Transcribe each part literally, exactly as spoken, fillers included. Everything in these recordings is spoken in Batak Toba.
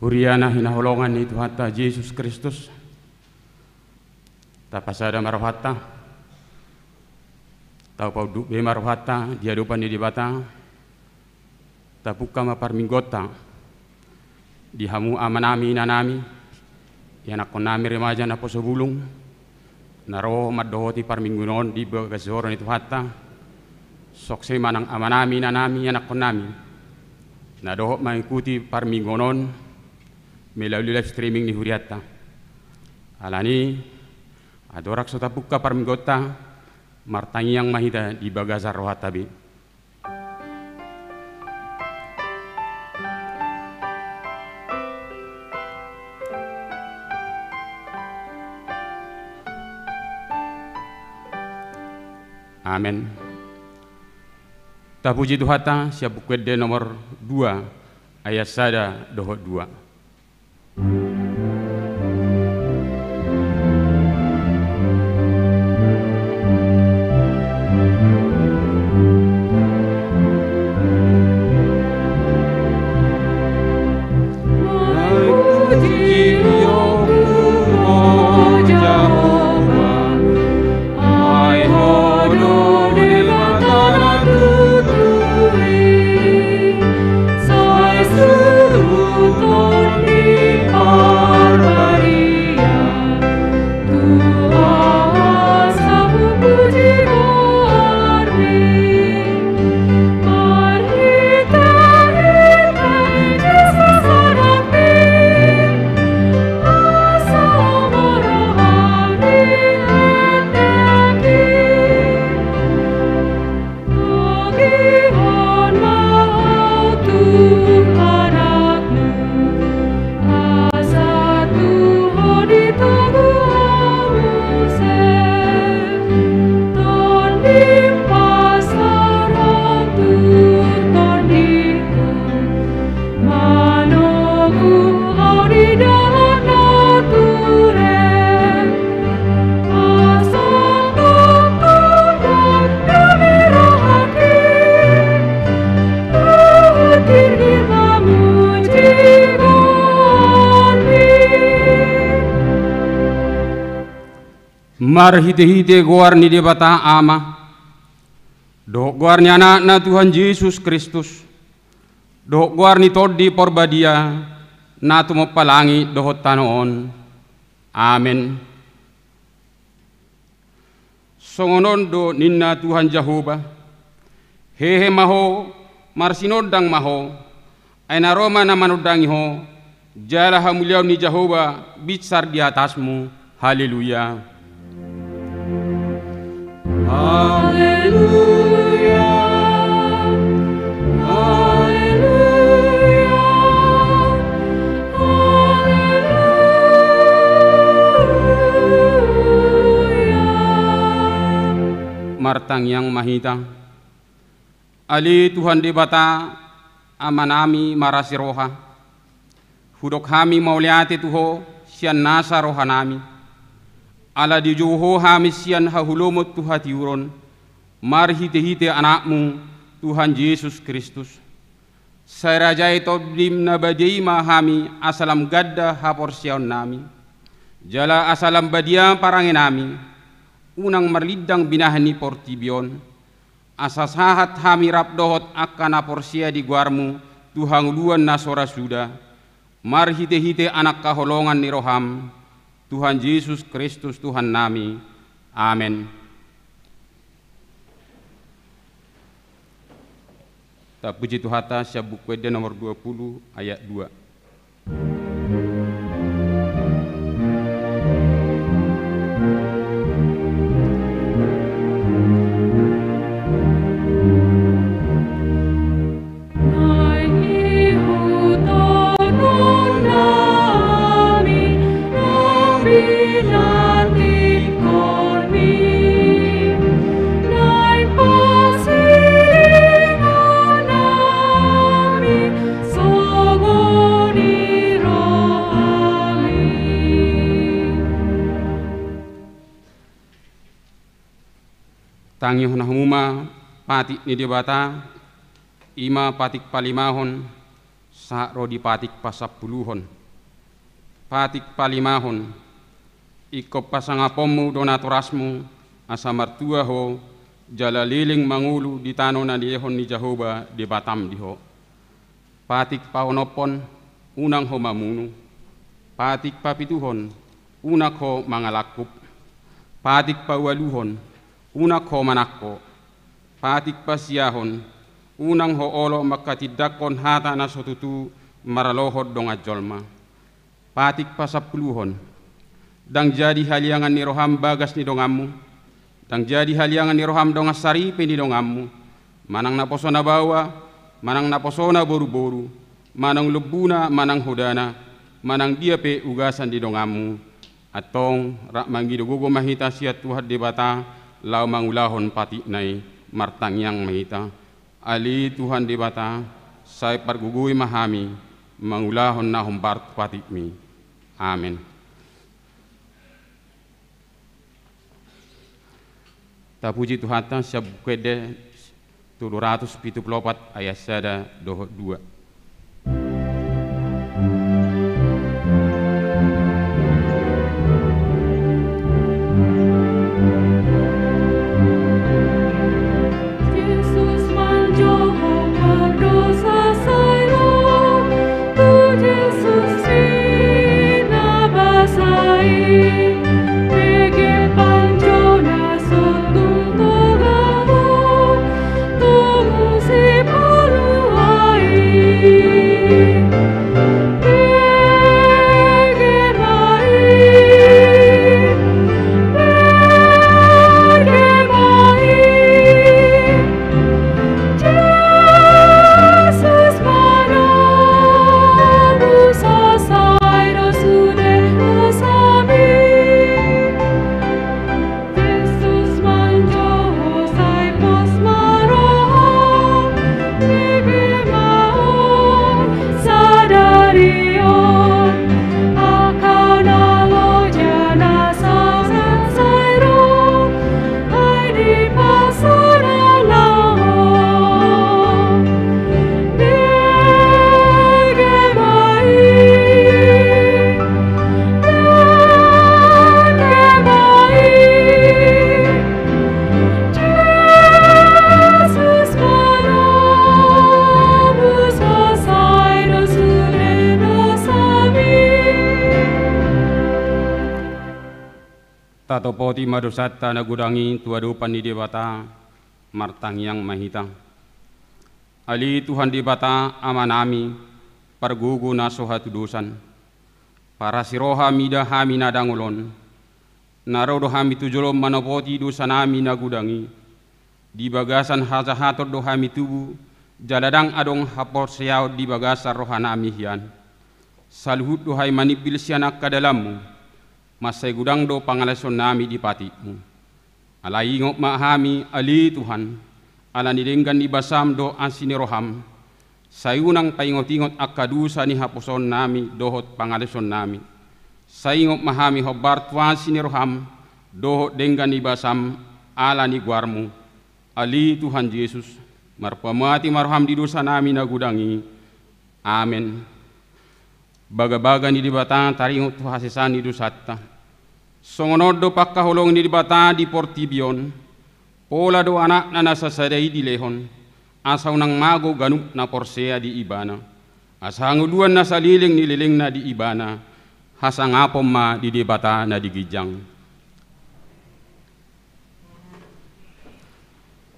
Huria na hinaholongan ni Tuhanta Jesus Kristus, tapasada ma rohanta, tapaunduk be ma rohanta di adopan ni Debata, tapungka ma parmingguonta di hamu amanami, inanami, ianakkonnami remaja naposo bulung, na ro mandohoti parmingguon on di bagas joro ni Tuhanta. Suksuk ma nang amanami, inanami, ianakkonnami na dohot mangikuti parmingguon on melalui live streaming ni hurianta. Alani, andorang so tapungka parmingguonta, martangiang ma hita di bagasan rohanta be. Amen. Tapuji Tuhanta, sian Buku Ende nomor dua, ayat sada dohot dua. Marhitehite goar ni Debata Ama, dohot goar ni Anakna Tuhan Jesus Kristus, dohot goar ni Tondi Parbadia, na tumompa langit dohot tano on. Amen. Songon on do ninna Tuhan Jahowa: Hehe ma ho, marsinondang ma ho, ai na ro ma na manondangi ho, jala hamuliaon ni Jahowa binsar di atasmu. Haleluya. Haleluya. Haleluya. Haleluya. Martangiang ma hita. Ale Tuhan Debata, Amanami marasi roha, hudok hami mauliate tu Ho sian nasa rohanami, ala dijou Ho hami sian hahulomon tu hatiuron, marhitehite Anakmu, Tuhan Jesus Kristus. Sai rajai Tondim na badia i ma hami asa lam ganda haporseaonnami, jala asa lam badia parangenami, unang marlindang binahen ni portibi on, asa sahat hami rap dohot angka na porsea di goarMu tu hangoluan na so ra suda, marhitehite Anak haholongan ni rohaM, Tuhan Jesus Kristus Tuhannami. Amen. Tapuji Tuhanta, sian Buku Ende nomor dua puluh ayat dua. Tangihon hamu ma patik ni Debata, i ma patik palimahon, sahat ro di patik pasampuluhon. Patik palimahon, ingkon pasangaponmu do natorasmu, asa martua ho, jala leleng mangolu di tano na nilehon ni Jahowa Debatam di ho. Patik paonomhon, unang ho mamunu. Patik papituhon, unang ho mangalangkup. Patik paualuhon, unang ho manangko. Patik pasiahon, unang ho olo manghatindanghon hata na so tutu maralohon dongan jolma. Patik pasampuluhon, ndang jadi haliangan ni roham bagas ni donganmu, ndang jadi haliangan ni roham dongan saripe ni donganmu, manang naposona baoa, manang naposona boruboru, manang lombuna, manang hodana, manang dia pe ugasan ni donganmu. Antong rap mangido gogo ma hita sian Tuhan Debata, laho mangulahon patikna i. Martangiang ma hita. Ale Tuhan Debata, sai pargogoi ma hami mangulahon na hombar tu patikmi. Amen. Tapuji Tuhanta sian Buku Ende, tu dua ratus pitu pulu opat ayat sada dohot dua. Jesus manjou pardosa sai ro, tu Jesus i na basa i, bege panjou na so tung togamu, tung sipalua i. Bege ma i, bege ma i. Jesus manobus, sai do sude dosami. Jesus manjou sai pos ma roham, bege ma on sadari on. Angka na loja na sahat sai ro, ai dipasahat ma on. Bege ma i, bege ma i. Jesus manobus, sai do sude dosami. Tatopoti ma dosanta na godang i tu adopan ni Debata. Martangiang ma hita. Ale Tuhan Debata Amanami, pargogo na so hatudosan, parasi roha mida hami na dangol on. Na ro do hami tu jolom manopoti dosanami na godang i, di bagasan hajahaton do hami tubu, jala ndang adong haporseaon di bagasan rohanami hian. Saluhut do hami manimbil sian angka dalanmu, mansai godang do pangalaosionnami di patikmu. Alai ingot ma hami, ale Tuhan, ala ni denggan ni basam dohot asi ni roham. Sai unang paingotingot angka dosa ni haposoonnami dohot pangalaosionnami. Sai ingot ma hami hombar tu asi ni roham dohot denggan ni basam, ala ni goarmu, ale Tuhan Jesus. Marpamuati ma roham di dosanami na godang i. Amen. Bagabaga ni Debata taringot tu hasesaan ni dosanta. Songon on do pangkaholongan ni Debata di portibi on, pola do Anakna na sasada i dilehon, asa unang mago ganup na porsea di Ibana, asa hangoluan na saleleng ni lelengna di Ibana. Hasangapon ma di Debata na di ginjang.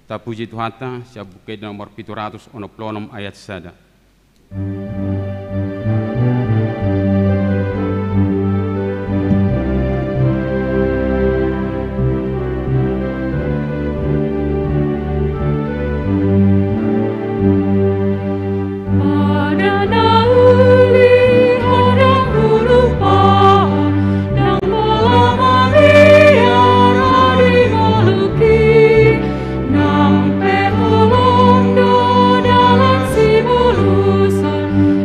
Tapuji Tuhanta, sian Buku Ende nomor pitu ratus onom pulu onom ayat sada. Pada na uli, pada hulu pahon, nang pola maliar, adi moluki, nang pe holong do dalan sibuluson,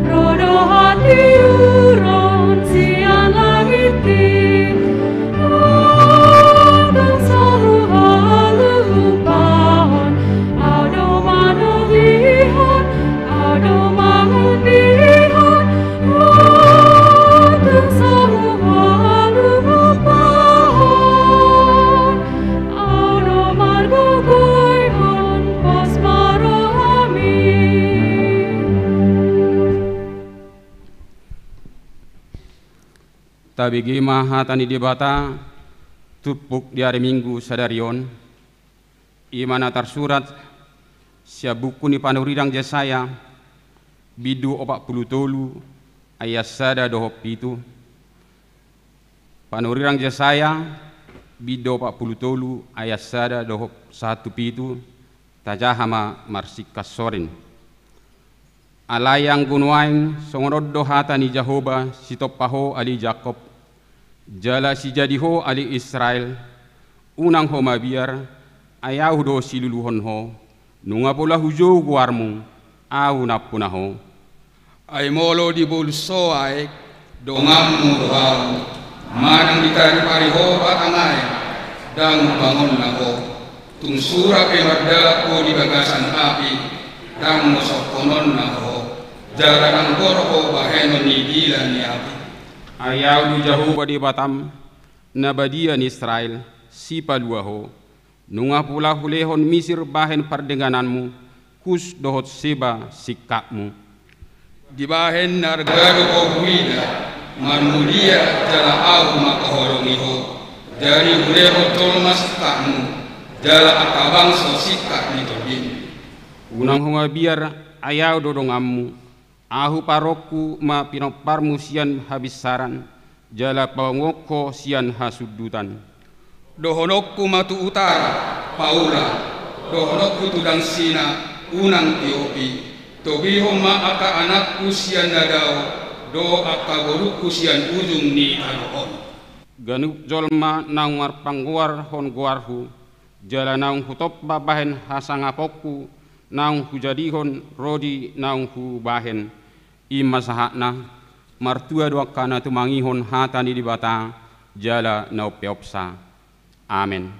Tabege ma hata ni Debata tumpuk di ari Minggu sadari on, i ma na tarsurat sian buku ni panurirang Jesaya, bindu opat pulu tolu, ayat sada dohot pitu. Panurirang Jesaya, bindu opat pulu tolu, ayat sada dohot sahat tu pitu. Tajaha ma marsingkat sorin. Alai anggo nuaeng songon on do hata ni Jahowa, sitompa ho ale Jakkob, jala sijadi ho ale Israel: Unang ho mabiar, ai Ahu do siluluhon ho. Nunga pola hujou goarmu, Ahu nampuna ho. Ai molo dibolus ho aek, donganmu do Ahu. Manang ditaripari ho batang aek, ndang hubangonna ho. Tung sura pe mardalap ho di bagasan api, ndang mosongkononna ho, jala ndang gor ho bahenon ni dila ni api. Ai Ahu do Jahowa Debatam, na badia ni Israel, sipalua ho. Nunga pola hulehon Misir bahen pardengananmu, Kus dohot Seba singkatmu. Dibahen na arga do ho huida, marmulia jala Ahu mangkaholongi ho. Jadi hulehon jolma singkatmu, jala angka bangso singkat ni tondimi. Unang ho mabiar, ai Ahu do donganmu. Ahu paruonku ma pinomparmu sian habinsaran, jala paungokhon ho sian hasundutan. Dohononku ma tu utara: Paula. Dohononku tu dangsina: Unang tiopi. Togihon ma angka anakku sian na dao, dohot angka borungku sian ujung ni tano on. Ganup jolma naung marpanggoarhon goarhu, jala naung hutompa bahen hasangaponku naung hujadihon ro di naung hubahen. I ma sahatna. Martua do angka na tumangihon hata ni Debata jala na umpeopsa. Amen.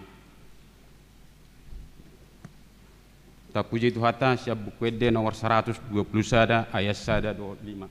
Tapuji Tuhanta sian Buku Ende nomor saratus dua pulu sada, ayat sada dohot lima.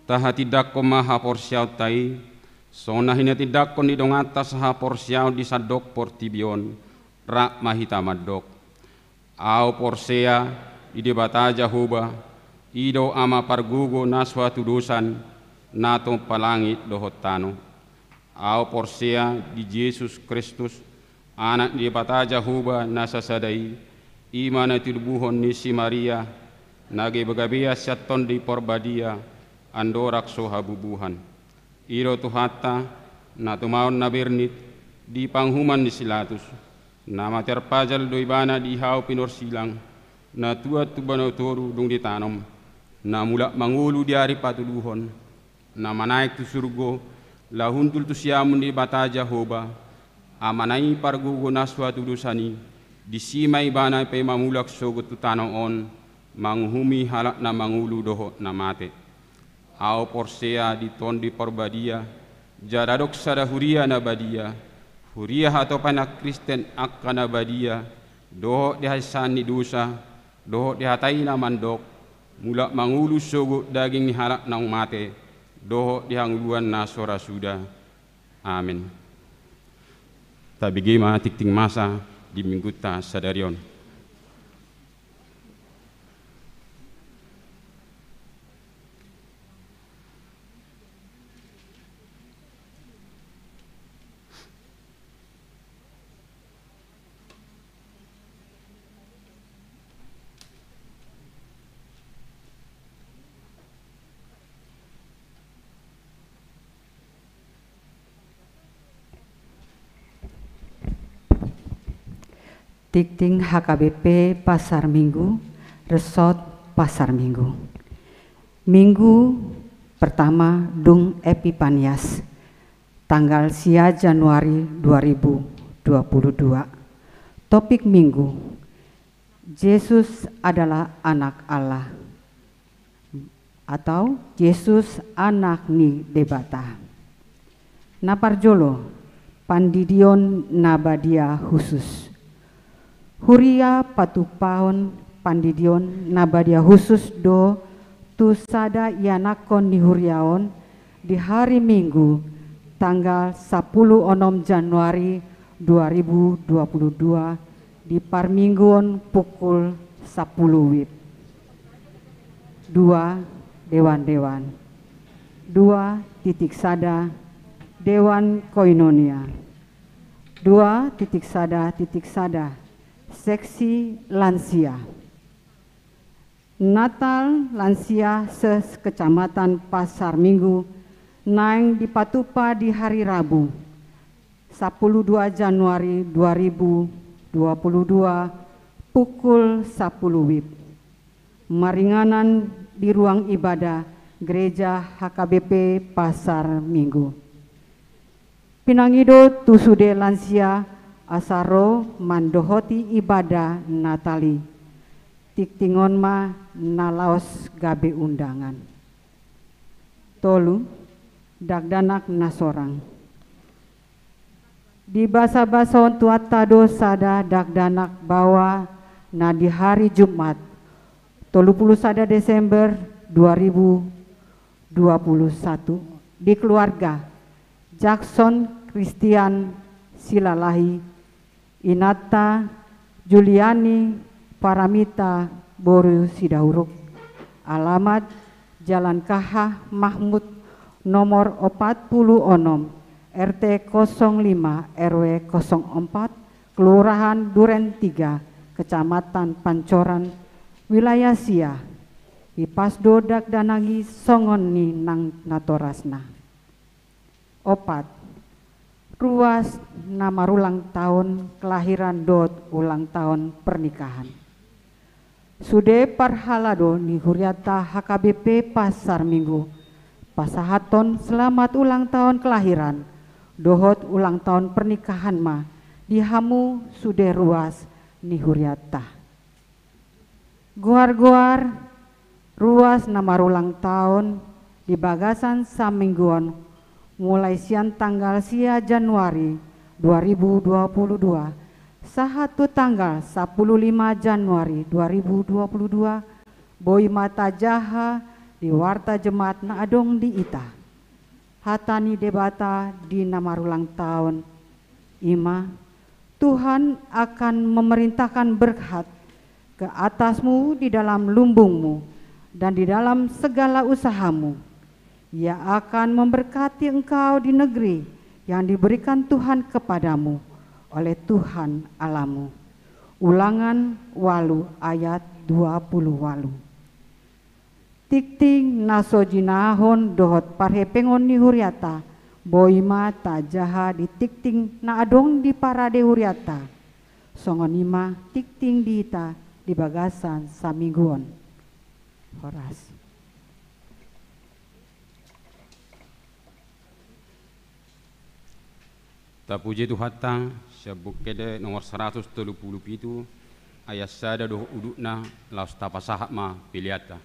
Tahatindangkon ma haporseaonta i, songon na hinatindangkon ni donganta sahaporseaon di sandok portibi on. Rap ma hita mandok: Ahu porsea di Debata Jahowa, i do Ama pargogo na so hatudosan, na tompa langit dohot tano. Ahu porsea di Jesus Kristus, Anak ni Debata Jahowa na sasada i, i ma na tinubuhon ni si Maria, na gabegabean sian Tondi Parbadia, andorang so habubuhan. I do Tuhanta, na tumaon na bernit di panguhuman ni si Latus, Na materpajal do ibana di hau pinorsilang, na tuat tu banua toru dung ditanom, na mulak mangolu di ari patoluhon, na manaek tu surgo, laho hundul tu siamun ni Debata Jahowa, Amana i pargogo na so hatudosan i, disi ma ibana pe mamulak sogot tu tano on, manguhumi halak na mangolu dohot na mate. Ahu porsea di Tondi Parbadia, jala adong sada huria na badia, huria hatopan na Kristen angka na badia, dohot di hasesaan ni dosa, dohot di hata i na mandok, mulak mangolu sogot daging ni halak naung mate, dohot di hangoluan na so ra suda. Amen. Tabege ma tingting masa di minggunta sadari on. Tingting H K B P Pasar Minggu, resort Pasar Minggu. Minggu pertama dung Epipanias, tanggal sia Januari dua ribu dua puluh dua. Topik minggu, Jesus adalah Anak Allah, atau Jesus Anak ni Debata. Na parjolo, pandidion na badia husus. Huria patupahon pandidion na badia husus do tu sada ianakhon ni huria on di hari Minggu, tanggal sapuluh onom Januari dua ribu dua puluh dua, di parmingguon pukul sapuluh wib. Dua, dewan-dewan. Dua titik sada, dewan koinonia. Dua titik sada titik sada, seksi lansia. Natal lansia se-Kecamatan Pasar Minggu naeng dipatupa di hari Rabu, sapuluh dua Januari dua ribu dua puluh dua, pukul sapuluh wib. Maringanan di ruang ibadah Gereja H K B P Pasar Minggu. Pinangido tu sude lansia asa ro mandohoti ibadah Natal i. Tingting on ma na laos gabe undangan. Tolu, dakdanak na sorang. Dibasabasahon Tuhanta do sada dakdanak baoa na di hari Jumat, tolu puluh sada Desember dua ribu dua puluh satu, di keluarga Jackson Christian Silalahi, inanta Juliani Paramita boru Sidauruk, alamat Jalan K H Mahmud nomor opat puluh onom, R T kosong lima, R W kosong empat, Kelurahan Duren tiga, Kecamatan Pancoran, wilayah sia. Hipas do dakdanak i songon i nang natorasna. Opat, ruas na marulang taon kelahiran dohot ulang taon pernikahan. Sude parhalado ni hurianta H K B P Pasar Minggu, pasahathon selamat ulang taon kelahiran dohot ulang taon pernikahan ma di hamu sude ruas ni hurianta. Goar-goar ruas na marulang taon di bagasan saminggu on, mulai sian tanggal sia Januari dua ribu dua puluh dua sahat tu tanggal sapuluh lima Januari dua ribu dua puluh dua, boi ma tajaha di warta jemaat na adong di ita. Hata ni Debata di na marulang taon, i ma, Tuhan akan memerintahkan berkat ke atasmu di dalam lumbungmu dan di dalam segala usahamu. Ia akan memberkati engkau di negeri yang diberikan Tuhan kepadamu oleh Tuhan Allahmu. Ulangan walu ayat dua puluh walu. Tingting na so jinahahon dohot parhepengon ni hurianta, boi ma tajaha di tingting na adong di parade hurianta. Songon i ma tingting di hita di bagasan saminggu on. Horas. Tapuji Tuhanta, sian Buku Ende nomor saratus tolu pulu pitu, ayat sada dohot udutna, laos tapasahat ma peleanta.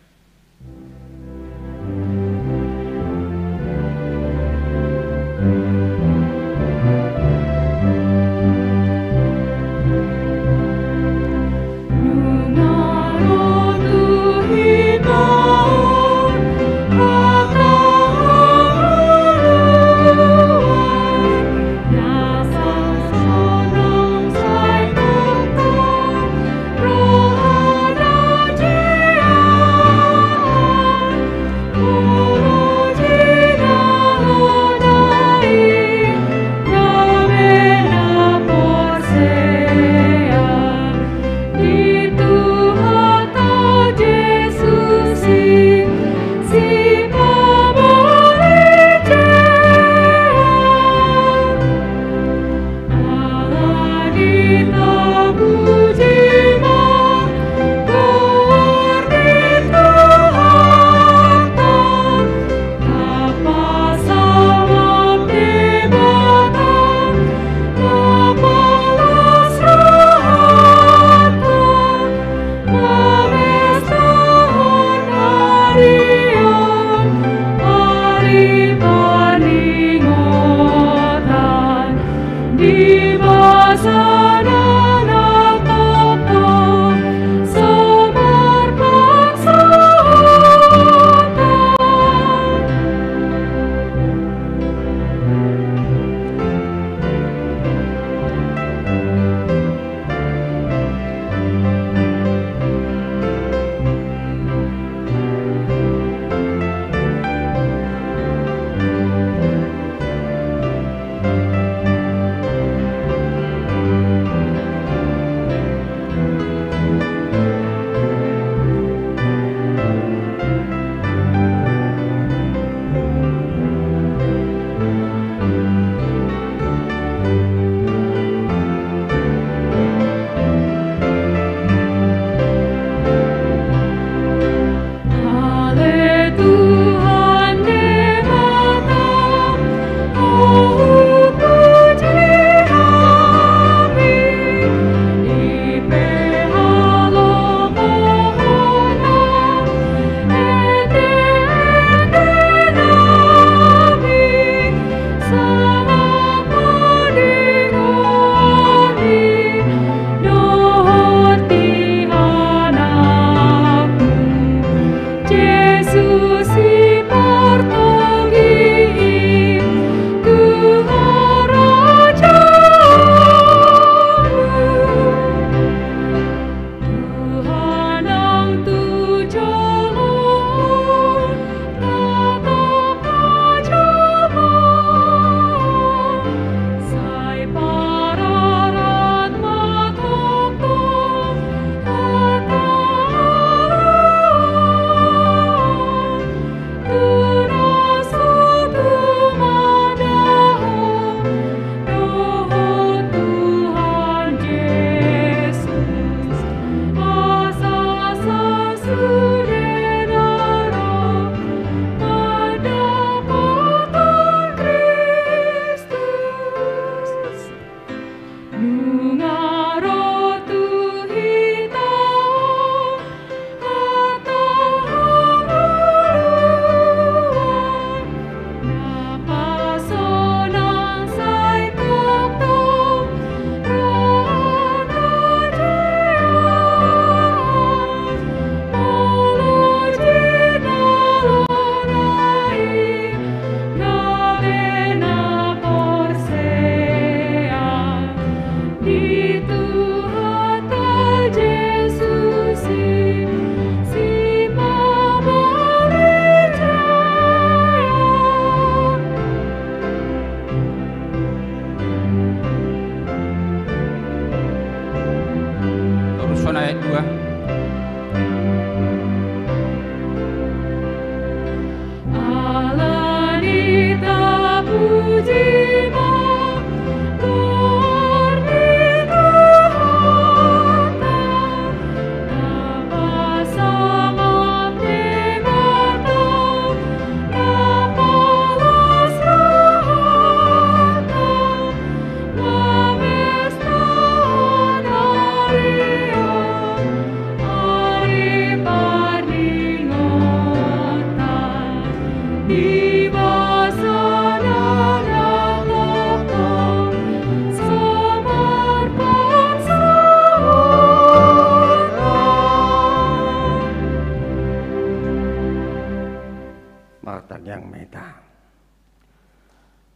Martangiang ma hita.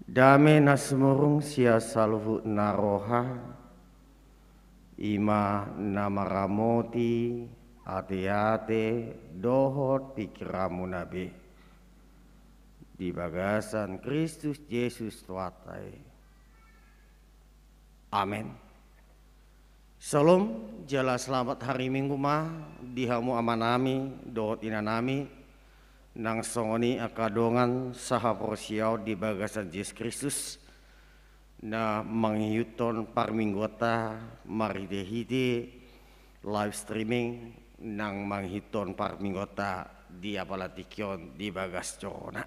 Dame na sumurung sian saluhut na roha, i ma na maramoti ateate dohot pingkiranmuna be, di bagasan Kristus Jesus Tuhanta i. Amen. Syalom, jala selamat hari Minggu ma di hamu amanami dohot inanami, nang songon i angka dongan sahaporseaon di bagasan Jesus Kristus, na mangihuthon parmingguanta marhitehite live streaming, nang mangihuthon parmingguanta di apala tingki on di bagas jorona.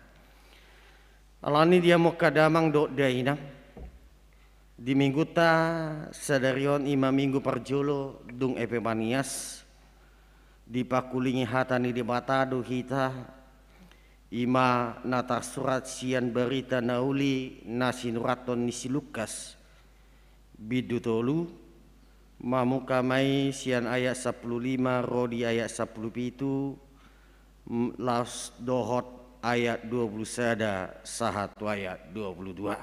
Alani i di hamu angka damang dohot dainang, di minggunta sadari on, i ma minggu parjolo dung Epimanias, dipangkulingi hata ni Debata do hita, i ma na tarsurat sian Barita Na Uli na sinurathon ni si Lukas, bindu tolu, mamungka ma i sian ayat sampulu lima ro di ayat sampulu pitu, m-, laos dohot ayat dua pulu sada sahat tu ayat dua pulu dua.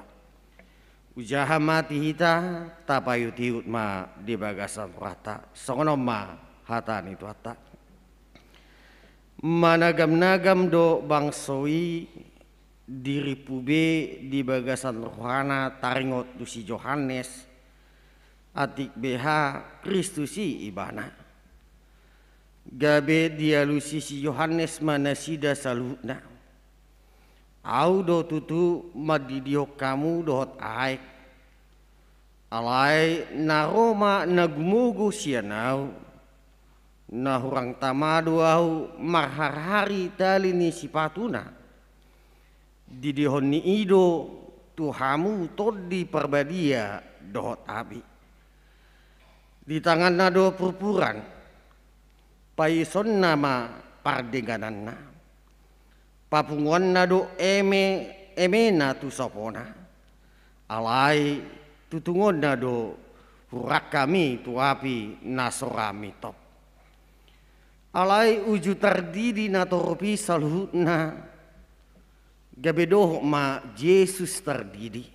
Hujaha ma hita, tapaihutihut ma di bagasan rohanta. Songon on ma hata ni Tuhanta. Managamnagam do bangso i dirimpu be di bagasan rohana taringot tu si Johannes, atik beha Kristus i ibana. Gabe dialusi si Johannes ma nasida saluhutna. Ahu do tutu mandidihon hamu dohot aek. Alai na ro ma na gumogo sian ahu, na hurang tama do ahu marharhari tali ni sipatuna. Didihonni i do tu hamu Tondi Parbadia dohot api. Di tanganna do purpuran, paisonna ma pardengananna. Papunguanna do eme, emena tu sopona. Alai tutungonna do hurangkam i tu api na so ra mintop. Alai uju tardidi natorop i saluhutna, gabe dohot ma Jesus tardidi.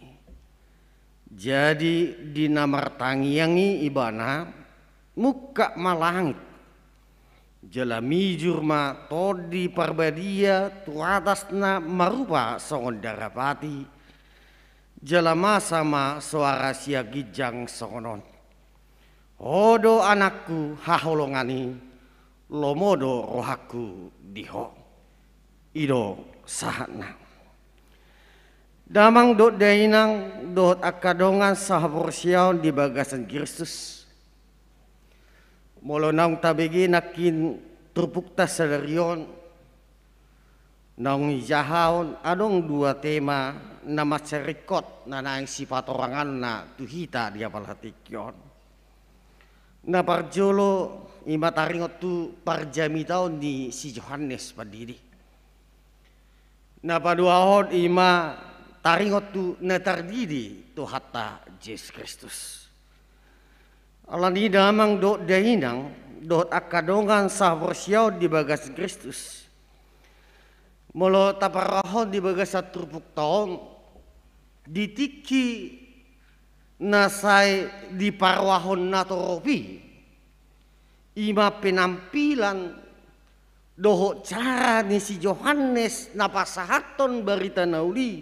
Jadi di na martangiang i ibana, mungkap ma langit. Jala mijur ma Tondi Parbadia tu atas na marupa songon darapati. Jala masa ma soara sian ginjang songon on: Ho do Anakku haholongan i, lomo do rohangku di Ho. I do sahatna. Damang dohot dainang dohot angka dongan sahaporseaon di bagasan Kristus. Molo naung tabege nangkin turpukta sadari on, naung dijahahon, adong dua tema na mansai ringkot na naeng sipatoranganna tu hita di apala tingki on. Na parjolo i ma taringot tu parjamitaon ni si Johannes Pandidi. Na paduahon i ma taringot tu na tardidi Tuhanta Jesus Kristus. Alani i damang dohot dainang dohot angka dongan sahaporseaon di bagasan Kristus. Molo taparrohahon di bagasan turpukta on, di tingki na sai diparrohahon natorop i, i ma penampilan dohot cara ni si Johannes na pasahathon Barita Na Uli,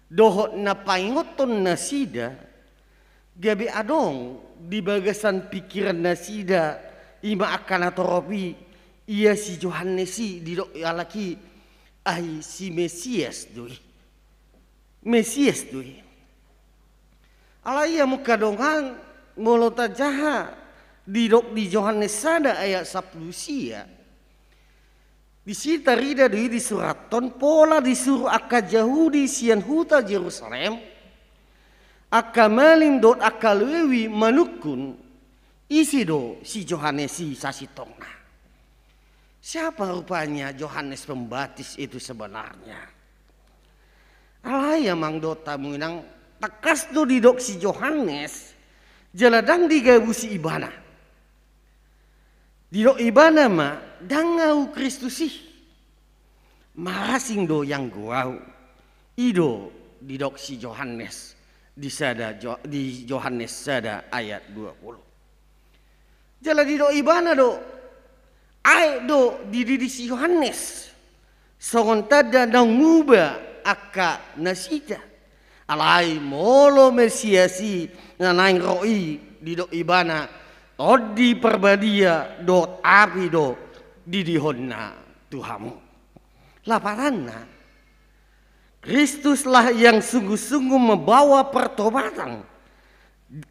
dohot na paingothon nasida, gabe adong di bagasan pingkiran nasida, i ma angka natorop i, ia si Johannes i didok halak i, ai si Mesias do i. Mesias do i. Alai ia mungkadongan, molo tajaha didok di Johannes sada ayat sampulu sia. Disi tarida do i disurathon, pola disuru angka Jahudi sian huta Jerusalem, angka malim dohot angka Lewi manungkun, ise do si Johannes i sasintongna. Siapa rupanya Johannes Pembaptis itu sebenarnya? Alai amang dohot hamu inang, tangkas do didok si Johannes, jala ndang digabusi ibana. Didok ibana ma, ndang ahu Kristus i. Marasing do ianggo ahu. I do didok si Johannes di sada Jo-, di Johannes sada ayat dua puluh. Jala didok ibana do, aek do dididi si Johannes songon tanda naung muba angka nasida. Alai molo Mesias i na naeng ro i, didok ibana, Tondi Parbadia dohot api do didihonna tu hamu. Lapatanna, Kristuslah yang sungguh-sungguh membawa pertobatan.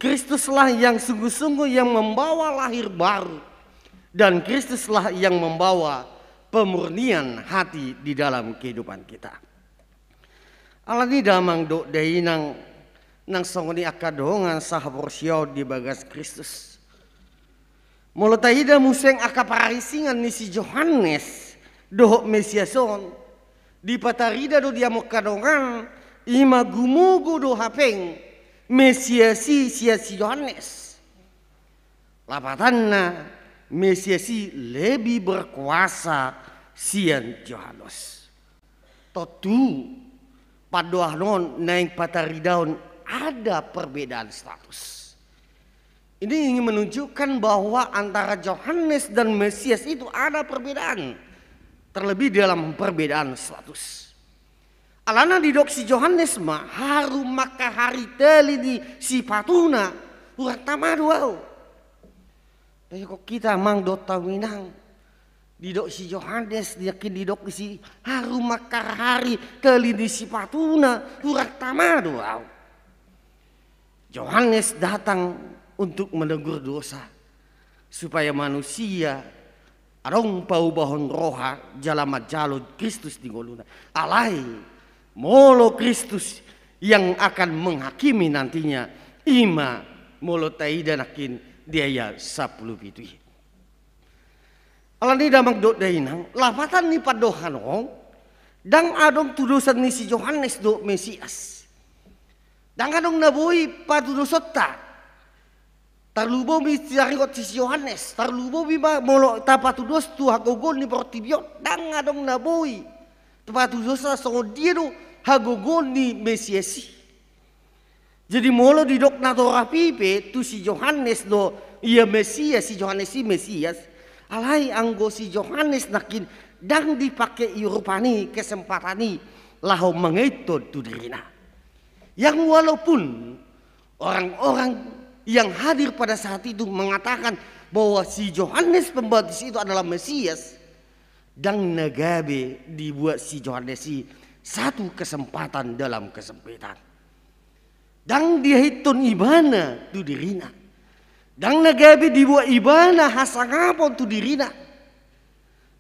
Kristuslah yang sungguh-sungguh yang membawa lahir baru. Dan Kristuslah yang membawa pemurnian hati di dalam kehidupan kita. Alani damang dohot dainang, nang songon i angka dongan sahaporseaon di bagas Kristus. Molo taida muse angka parasingan ni si Johannes dohot Mesias on, dipatarida do di hamu angka dongan, i ma gumogo do hapeng Mesias i sian si Johannes. Lapatanna, Mesias i lebih berkuasa sian Johannes. Tontu, pandohan on naeng pataridahon ada perbedaan status. Ini ingin menunjukkan bahwa antara Johannes dan Mesias itu ada perbedaan. Terlebih dalam perbedaan status. Alana didok si Johannes ma, harum angka ari tali ni sipatuna, hurang tama do ahu. Tapi kok hita amang dohot hamu inang, didok si Johannes, dia kin didok disi, harum angka ari tali ni sipatuna, hurang tama do ahu. Johannes datang untuk menegur dosa, supaya manusia adong paubahon roha jala manjalo Kristus di ngoluna. Alai, molo Kristus yang akan menghakimi nantinya, i ma molo taida nangkin di ayat sampulu pitu i. Alani damang dohot dainang, lapatan ni pandohan on, ndang adong tudosan ni si Johannes dohot Mesias. Ndang adong na boi patudosonta. Tarlumobi taringot si Johannes, tarlumobi ma molo tapatudos tu hagogoon ni portibi on, ndang adong na boi tapatudosa songon dia do hagogoon ni Mesias i. Jadi molo didok natorop i pe tu si Johannes do, ia Mesias, si Johannes i Mesias, alai anggo si Johannes nangkin ndang dipake i rupani kesempatan i laho mangaithon tu dirina. Yang walaupun orang-orang yang hadir pada saat itu mengatakan bahwa si Johannes Pembaptis itu adalah Mesias, ndang na gabe dibuat si Johannes i satu kesempatan dalam kesempitan. Ndang diaithon ibana tu dirina. Ndang na gabe dibuat ibana hasangapon tu dirina.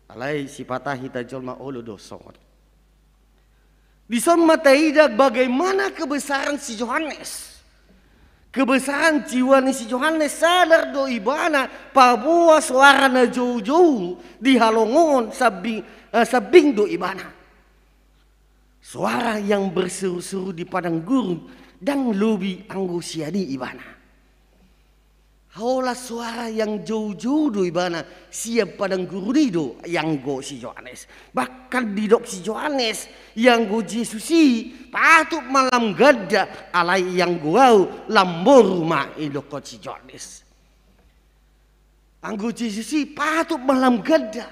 Alai sipata hita jolma olo do songon i. Dison ma taida bagaimana kebesaran si Johannes. Kebesaran jiwa ni si Johannes, sadar do ibana paboa soara na joujou di halongoon, sambing, eh, sambing do ibana. Soara yang berseru-seru di padang gurun, ndang lobi anggo sian i ibana. Holan soara yang joujou do ibana sian padang gurun i do ianggo si Johannes. Bahkan didok si Johannes, ianggo Jesus i patut ma lam ganda, alai ianggo ahu lam boru ma, idokkon si Johannes. Anggo Jesus i patut ma lam ganda,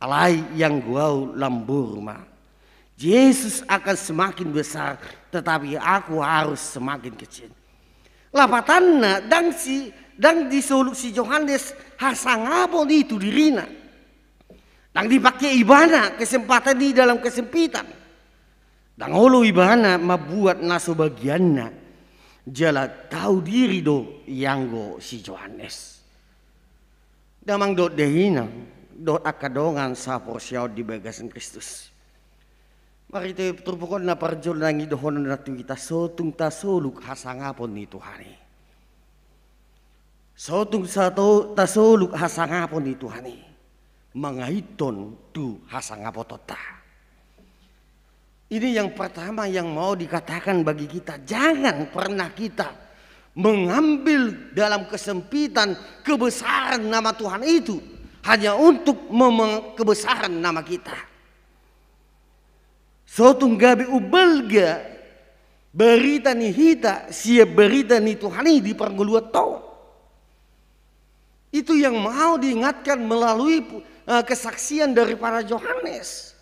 alai ianggo ahu lam boru ma. Yesus akan semakin besar, tetapi aku harus semakin kecil. Lapatanna, ndang si, ndang disoluk si Johannes hasangapon i tu dirina. Ndang dipake ibana kesempatan i dalam kesempitan. Ndang olo ibana mambuat na so bagianna. Jala tau diri do ianggo si Johannes. Damang dohot dainang, dohot angka dongan sahaporseaon di bagasan Kristus. Marhite turpuk on na parjolo nang i dohononna tu hita, so tung tasoluk hasangapon ni Tuhan i. So tung sato-, tasoluk hasangapon ni Tuhan i. Mangaithon tu hasangapotonta. Ini yang pertama yang mau dikatakan bagi kita, jangan pernah kita mengambil dalam kesempitan kebesaran nama Tuhan itu hanya untuk mem-, kebesaran nama kita. So tung gabe umbalga barita ni hita sian barita ni Tuhan i di parngoluanta on. Itu yang mau diingatkan melalui pu-, eh, kesaksian daripada Johannes.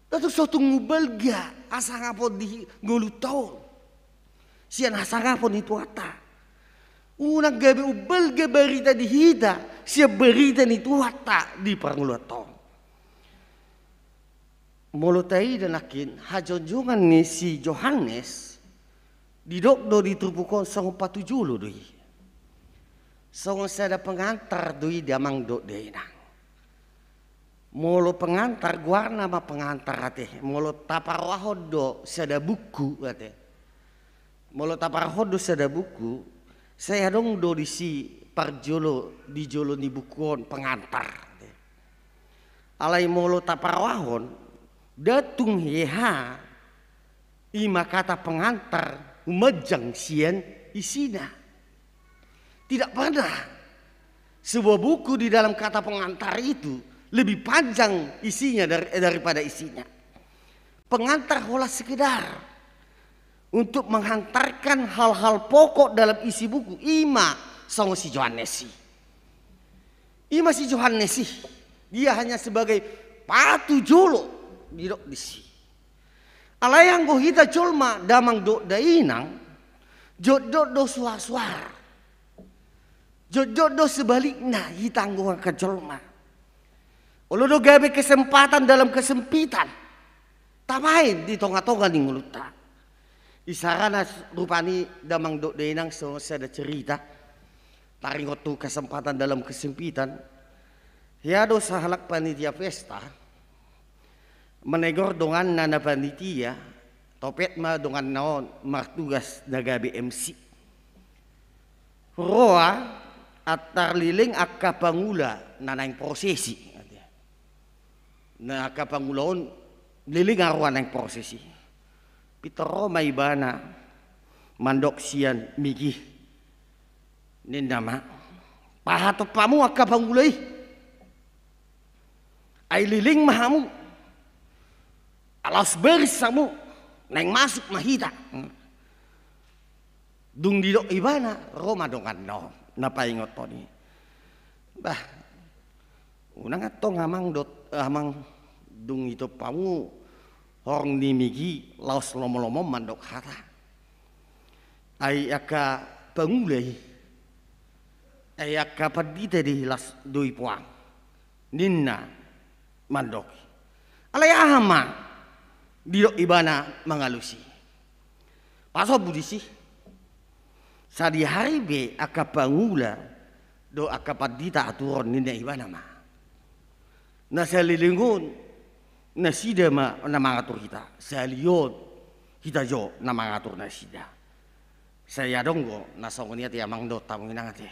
Tatu so tung umbalga hasangapon di ngolunta on sian hasangapon ni Tuhanta. Unang gabe umbalga barita di hita sian barita ni Tuhanta di parngoluanta on. Molo taida nangkin hajonjongan ni si Johannes, didok do di turpuk on songon patujolo do i. Songon sada pengantar do i damang dohot dainang. Molo pengantar, goarna ma pengantar ate. Molo taparohahon do sada buku ate. Molo taparohahon do sada buku, sai adong do disi parjolo, di jolo ni buku on pengantar. Alai molo taparohahon, ndang tung hea i ma kata pengantar humanjang sian isina. Tidak pernah sebuah buku di dalam kata pengantar itu lebih panjang isinya dari, daripada isinya. Pengantar holan sekedar untuk menghantarkan hal-hal pokok dalam isi buku, i ma songon si Johannes i. I ma si Johannes i, dia hanya sebagai patujolo, didok disi. Alai anggo hita jolma damang dohot dainang, jotjot do suarsuara. Jotjot do sebalikna hita anggo angka jolma. Olo do gabe kesempatan dalam kesempitan, tabaen di tongatonga ni ngolunta. Isarana s-, rupani damang dohot dainang so sada cerita. Taringot tu kesempatan dalam kesempitan. Hea do sahalak panitia pesta manegor donganna na panitia, topet ma donganna on martugas na gabe M C. Roa, antar leleng angka pangula na naeng prosesi. Na angka pangula on leleng roa naeng prosesi. Pintor ro ma ibana mandok sian migi. Ninna ma, pahatop hamu angka pangula i. Ai leleng ma hamu. Laos baris hamu. Naeng masuk ma hita. Dung didok ibana, ro ma donganna on, na paingothon i. Bah, unang antong amang dohot, amang, dung itop hamu horong ni migi laos lomolomo mandok hata. Ai angka pangula i, ai angka pandita do i laos do i poang. Ninna mandok i. Alai aha ma didok ibana mangalusi? Pasombu disi. Sadihari be angka pangula dohot angka pandita aturon, ninna ibana ma. Na saleleng on nasida ma na mangatur hita. Sahali on hita jo na mangatur nasida. Sai adong do na songon i ate amang dohot hamu inang ate.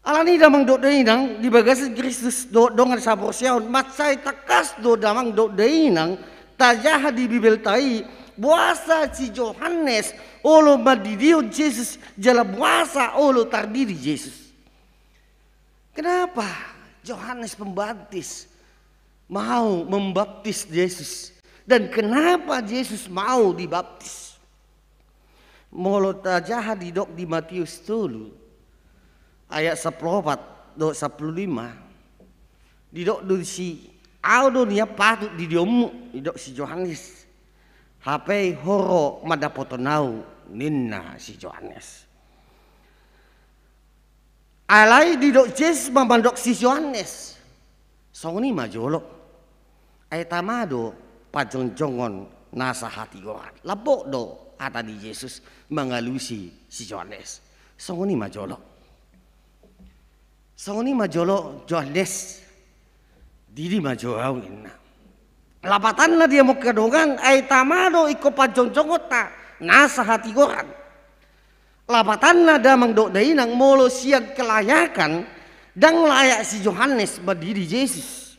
Alani i damang dohot dainang, di bagasan Kristus dohot dongan saporseaon, mansai tangkas do damang dohot dainang tajaha di Bibelta i, boasa si Johannes olo mandidihon Jesus jala boasa olo tardidi Jesus. Kenapa Johannes Pembaptis mau membaptis Jesus? Dan kenapa Jesus mau dibaptis? Molo tajaha didok di Matius tolu ayat sampulu opat dohot sampulu lima, didok do disi, au do nian patut didihonmu, didok si Johannes. Hape ho ro mandapothon au, ninna si Johannes. Alai didok Jesus ma mandok si Johannes, songon i ma jolo. Ai tama do panjongjongon nasa hatigoran. Lambok do hata ni Jesus mangalusi si Johannes. Songon i ma jolo. Songon i ma jolo Johannes. Didi ma jo au ninna. Lapatanna di hamu angka dongan, ai tama do ingkon panjongjongonta nasa hatigoran. Lapatanna damang dohot dainang, molo sian kelayakan, ndang layak si Johannes mandidi Jesus.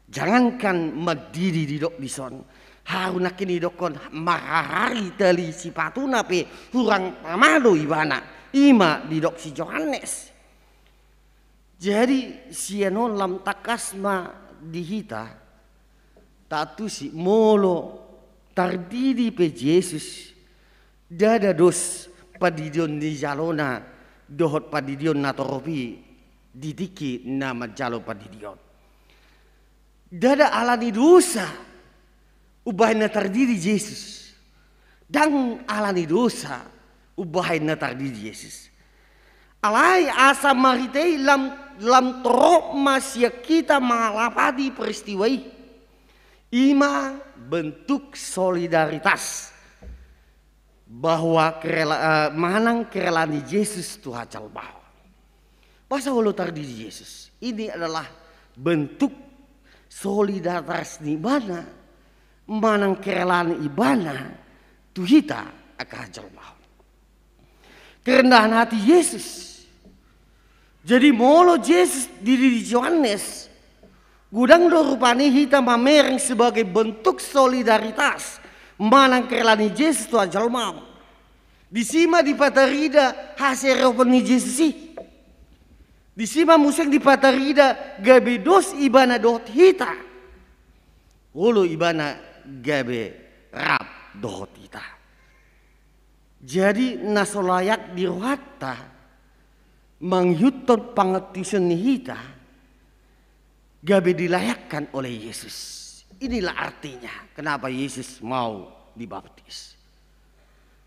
Jangankan mandidi didok dison, haru nangkin didokkon marharari tali sipatuna pe hurang tama do ibana, i ma didok si Johannes. Jadi sian on lam tangkas ma di hita Taantusi molo tardidi pe Jesus, ndada dos pandidion ni jalona dohot pandidion na torop i di tingki na manjalo pandidion. Ndada ala ni dosa umbahen na tardidi Jesus. Ndang ala ni dosa umbahen na tardidi Jesus. Alai asa marhite i lam, lam torop ma sian hita mangalapati peristiwa i. I ma bentuk solidaritas bahwa kerela, eh, manang kerelaan ni Jesus tu hajolmaon. Boasa olo tardidi Jesus? Ini adalah bentuk solidaritas ni Ibana manang kerelaan Ibana tu hita angka hajolmaon. Kerendahan hati Jesus. Jadi molo Jesus dididi Johannes, godang do rupani hita mamereng sebagai bentuk solidaritas manang kerelaan ni Jesus tu hajolmaon. Disi ma dipatarida hasereon ni Jesus i. Disi ma muse dipatarida gabe dos Ibana dohot hita. Olo Ibana gabe rap dohot hita. Jadi na so layak di rohanta mangihuthon pangantusion ni hita gabe dilayakkan oleh Yesus. Inilah artinya kenapa Yesus mau dibaptis.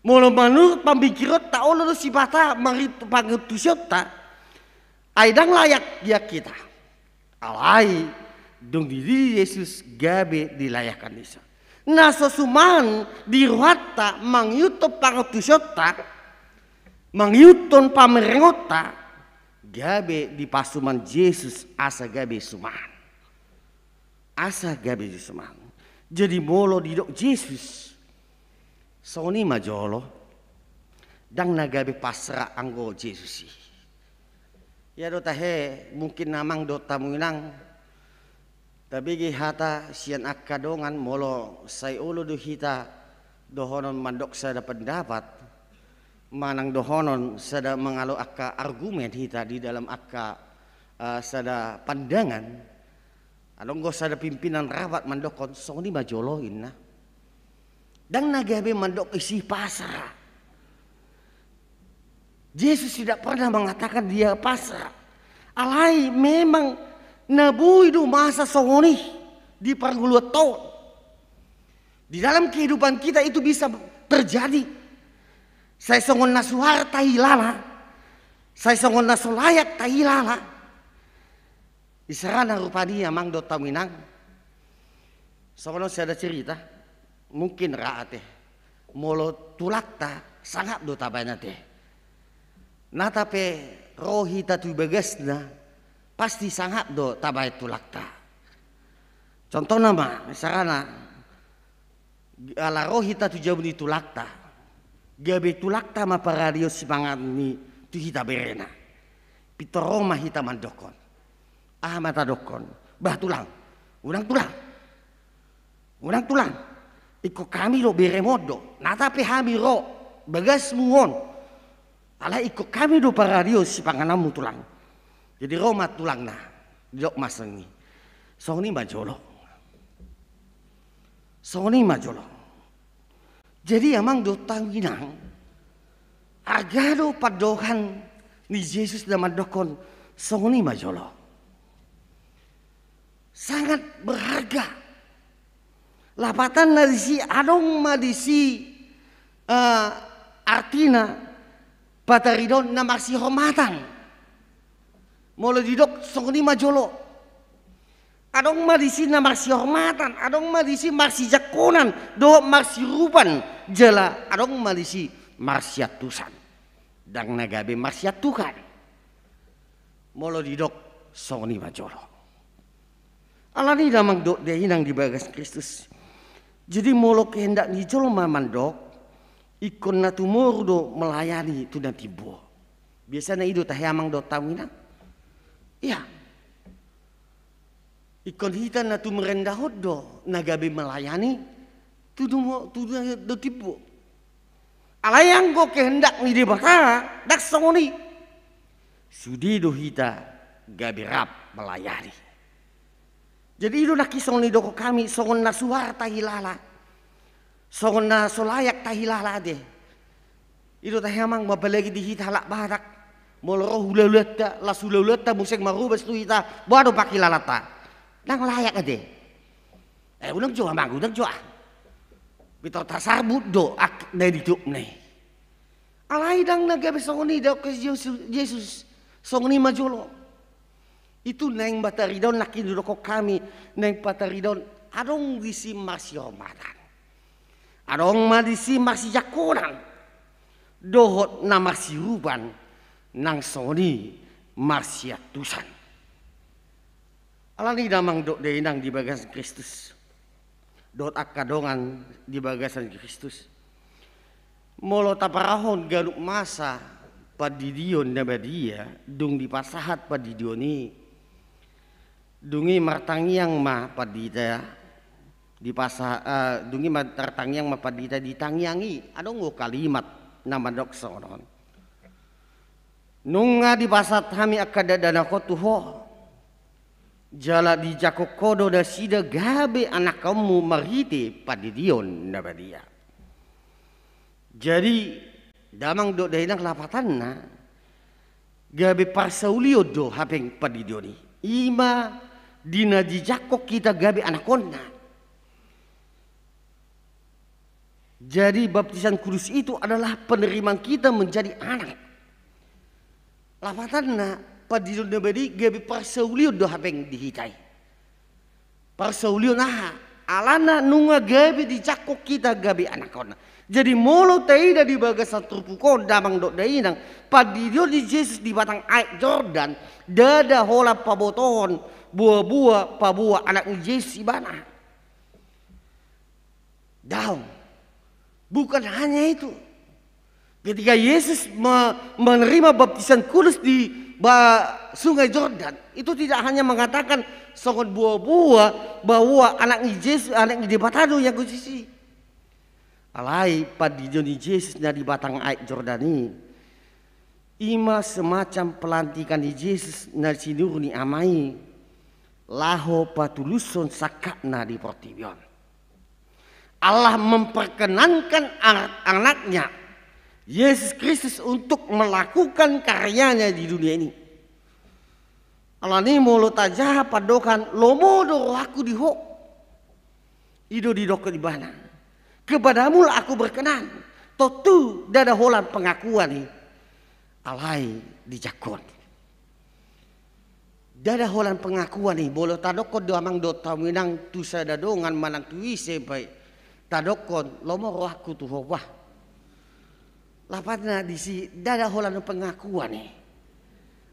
Molo manurut pamingkironta olo do sipata mangihuthon pangantusionta, ai ndang layak ia hita. Alai dung dididi Jesus gabe dilayakkan Isa. Na so suman di rohanta mangihuthon pangantusionta, mangihuthon pamerengonta, gabe dipasuman Jesus asa gabe suman. Asa gabe suman. Jadi molo didok Jesus songon i ma jolo, ndang na gabe pasrah anggo Jesus i. Ia do tahe, mungkin amang dohot hamu inang, tabege hata sian angka dongan, molo sai olo do hita dohonon mandok sada pendapat manang dohonon sada mangalo angka argumen hita di dalam angka, eh, sada pandangan. Adong do sada pimpinan rapat mandokkon songon i ma jolo inna. Ndang na gabe mandok isi pasrah. Jesus tidak pernah mengatakan dia pasrah. Alai memang na boi do masa songon i di parngoluanta on. Di dalam kehidupan kita itu bisa terjadi. Sai songon na suhar tahilala, sai songon na so layak tahilala. Isarana rupani amang dohot hamu inang. Songon on sada cerita, mungkin ra ate. Molo tulangta sangap do tabaen ate. Nata pe ro hita tu bagasna, pasti sangap do tabaen tulangta. Contohna ma, isarana, ala ro hita tu jabu ni tulangta, gabe tulangta ma paradion sipanganon i tu hita berena. Pintor ro ma hita mandokkon. Aha ma tadokkon? Bah tulang, unang tulang. Unang tulang. Ingkon hami do beremon do. Nata pe hami ro bagasmu on. Alai ingkon hami do paradion sipanganonmu tulang. Jadi ro ma tulangna. Didok ma songon i. Songon i ma jolo. Songon i ma jolo. Jadi amang dohot hamu inang, arga do pandohan ni Jesus na mandokkon songon i ma jolo. Sangat berharga. Lapatanna disi, adong ma disi, eh, artina pataridahon na marsihormatan. Molo didok songon i ma jolo. Adong ma disi na marsihormatan, adong ma disi marsijangkonan, dohot marsiurupan, jala adong ma disi marsiantusan. Ndang na gabe marsiantukan. Molo didok songon i ma jolo. Alani i damang dohot dainang di bagas Kristus. Jadi molo kehendak ni jolma mandok, ingkon na tumoru do melayani tu na timbo. Biasana i do tahe amang dohot hamu inang. Ia. Ingkon hita na tumurendahon do na gabe melayani tu dumo, tu na do timbo. Alai anggo kehendak ni Debata ndang songon i. Sude do hita gabe rap melayani. Jadi i do nangkin songon i didok hami, songon na suar tahilala, songon na so layak tahilala ate. I do tahe amang, apalagi di hita halak Batak. Molo ro hulahulanta, las hulahulanta muse marhobas tu hita, boha do pangkilalanta? Ndang layak ate. Eh, unang jo amang, unang jo ah. Pintor tasarbut do angka na nidokna i. Alai ndang na gabe songon i didok Jesus, Jesus. Songon i ma jolo. I tu naeng pataridaon nangkin didokkon hami, naeng pataridaon adong disi marsihormatan. Adong ma disi marsijangkonan. Dohot na marsiurupan nang songon i marsiantusan. Alani i damang dohot dainang di bagasan Kristus, dohot angka dongan di bagasan Kristus, molo taparahon ganup masa pandidion na badia, dung dipasahat pandidion i, dung i martangiang ma pandita, dipasa-, eh, dung i ma-, martangiang ma pandita di tangiang i, adong do kalimat na mandok songon on. Nunga dipasahat hami angka dakdanak on tu ho, jala dijangkon ho do nasida gabe anakhonmu marhite pandidion na badia. Jadi, damang dohot dainang, lapatanna, gabe parsaulion do hape pandidion i. I ma di na dijangkon hita gabe anakhonna. Jadi, baptisan kudus itu adalah penerimaan kita menjadi anak. Lapatanna, pandidion na badia i gabe parsaulion do hape di hita i. Parsaulion aha? Alana nunga gabe dijangkon hita gabe anakhonna. Jadi, molo taida di bagasan turpuk on damang dohot dainang, pandidion ni Jesus di batang aek Jordan, ndada holan pabotohon boaboa paboa anak ni Jesus ibana. Daong. Bukan hanya itu. Ketika Yesus me-, menerima baptisan kudus di ba-, Sungai Jordan, itu tidak hanya mengatakan songon boaboa bahwa anak ni Jesus, anak ni Debata do ianggo Jesus i. Alai pandidion ni Jesus na di batang aek Jordan i, i ma semacam pelantikan ni Jesus na sinuru ni Ama i laho patulushon sangkapna di portibi on. Allah memperkenankan an-, anaknya, Yesus Kristus, untuk melakukan karyanya di dunia ini. Alani molo tajaha pandohan lomo do rohangku di ho, i do didokkon ibana. Kepadamulah aku berkenan. Tontu ndada holan pengakuan i, alai dijangkon. Ndada holan pengakuan i, molo tadokkon do amang dohot hamu inang tu sada dongan manang tu ise pe, tadokkon lomo rohangku tu ho bah. Lapatanna disi ndada holan pengakuan i.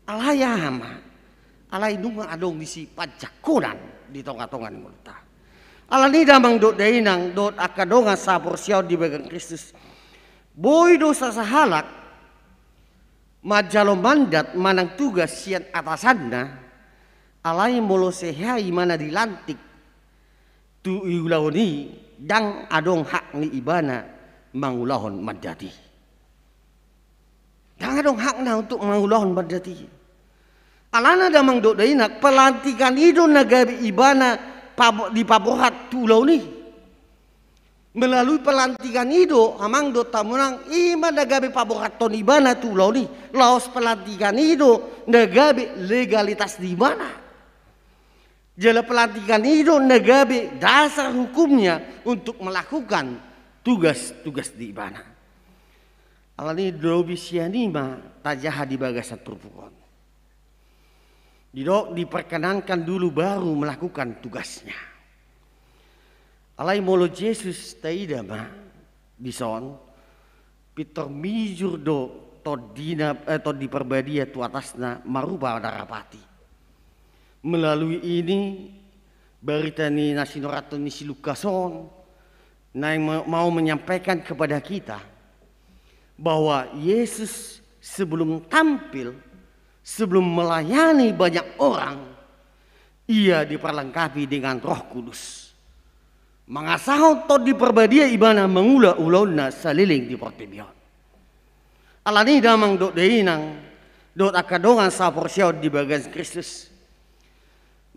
Alai aha ma? Alai nunga adong disi panjangkonan di tongatonga ni ngolunta. Alani damang dohot dainang dohot angka dongan saporseaon di bagasan Kristus, boi do sasahalak manjalo mandat manang tugas sian atasanna, alai molo sahali ibana dilantik tu ulaon i, ndang adong hak ni ibana mangulahon mandat i. Ndang adong hakna untuk mangulahon mandat i. Alana damang dohot dainang, pelantikan i do na gabe ibana pabo-, dipaborhat tu ulaon i. Melalui pelantikan i do amang dohot hamu inang, i ma na gabe paborhathon ibana tu ulaon i. Laos pelantikan i do na gabe legalitas ni ibana. Jala pelantikan i do na gabe dasar hukumnya untuk melakukan tugas-tugas di ibana. Alani lobi sian i ma tajaha di bagasan turpuk on. Didok diperkenankan dulu baru melakukan tugasnya. Alai molo Jesus taida ma dison, pintor mijur do Tondina, eh, Tondi Parbadia tu atasna marupa na rapati. Melalui ini, barita ni na sinorathon ni si Lukas on, naeng ma-, mau menyampaikan kepada kita bahwa Yesus sebelum tampil, sebelum melayani banyak orang, ia diperlengkapi dengan Roh Kudus. Mangasahon Tondi Parbadia ibana mangula ulaonna saleleng di portibi on. Alani damang dohot dainang, dohot angka dongan saporseaon di bagasan Kristus,